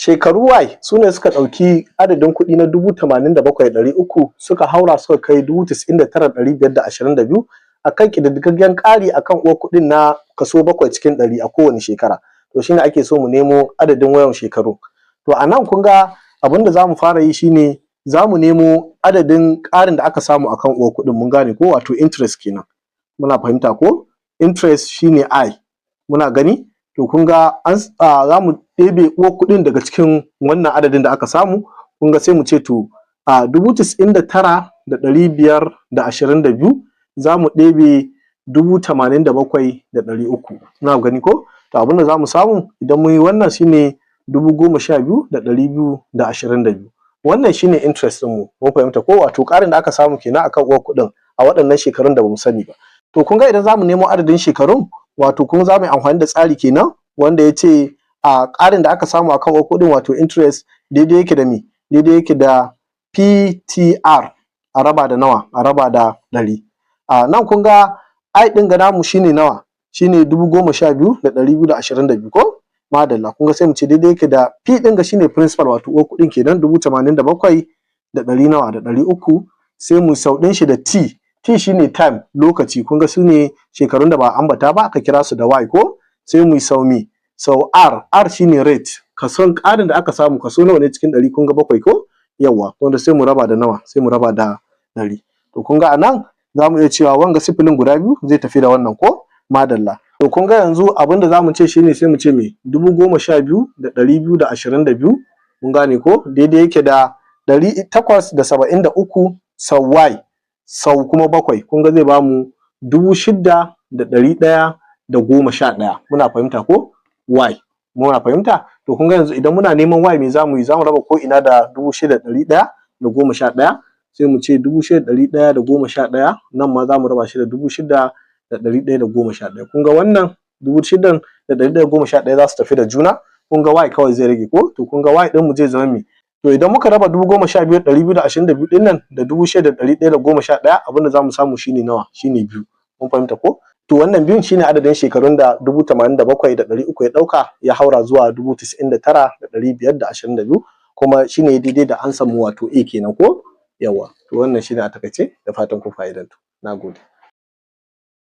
Shekaru Y su ne suka ɗauki adadin kuɗi na 87,300 suka haura suka kai 99,522 akan ƙididdigaggen ƙari akan uwar kuɗin na kaso 7% a kowane shekara. To shine ake so mu nemo adadin yawan shekaru. To a nan kun ga abin da za mu fara yi shine za mu nemo adadin ƙarin da aka samu akan uwar kuɗin, mun gane ko? Wato interest kenan. Muna fahimta ko? Interest shine I. Muna gani? To kun ga za mu ɗebe uwar kuɗin daga cikin wannan adadin da aka samu. Kun ga sai mu ce to a 99,522 za mu ɗebe 87,300. Muna gani ko? To abin da za mu samu idan mun yi wannan shine 12,222. Wannan shine interest ɗinmu, mun fahimta ko? Wato ƙarin da aka samu kenan akan uwar kuɗin a waɗannan shekarun da bamu sani ba. To kun ga idan za mu nemo adadin shekarun, wato kun za mu yi amfani da tsari kenan wanda ya ce a ƙarin da aka samu akan uwar kuɗin, wato interest, daidai yake da me? Daidai yake da PTR a raba da nawa? A raba da 100. A nan kun ga I ɗin ga namu shine nawa? Shine 12,222, ko? Madalla. Kun ga sai mu ce daidai yake da P ɗin ga shine principal, wato uwar kuɗin kenan, 87 da ɗari nawa? Da 300. Sai mu sau ɗin shi da T. T shine time, lokaci. Kun ga su ne shekarun da ba a ambata ba, aka kira su da Y, ko? Sai mu sau me? Sau R. R shine rate, kason ƙarin da aka samu, kaso nawa ne cikin 100? Kun ga 7, ko? Yawwa. Wanda sai mu raba da nawa? Sai mu raba da 100. To kun ga a nan za mu iya cewa wanga sifilin guda biyu zai tafi da wannan, ko? Madalla. To kun ga yanzu abin da za mu ce shine sai mu ce me? 12,222, mun gane ko? Daidai yake da 873 sau Y sau kuma 7. Kun ga zai bamu 6,111. Muna fahimta ko? Y, muna fahimta? To kun ga yanzu idan muna neman Y, me zamu yi? Zamu raba ko ina da 6,111. Sai mu ce 6,111, nan ma zamu raba shi da 6,111. Kun ga wannan 6,111 za su tafi da juna. Kun ga Y kawai zai rage, ko? To kun ga Y ɗin mu zai zama me? To idan muka raba 12,222 ɗin nan da 6,111, abinda zamu samu shine nawa? Shine 2. Mun fahimta ko? To wannan biyun shine adadin shekarun da 87,300 ya ɗauka ya haura zuwa 99,522, kuma shine daidai da answer mu, wato A kenan, ko? Yawwa. To wannan shine a taƙaice, da fatan kun fa'idantu. Nagode.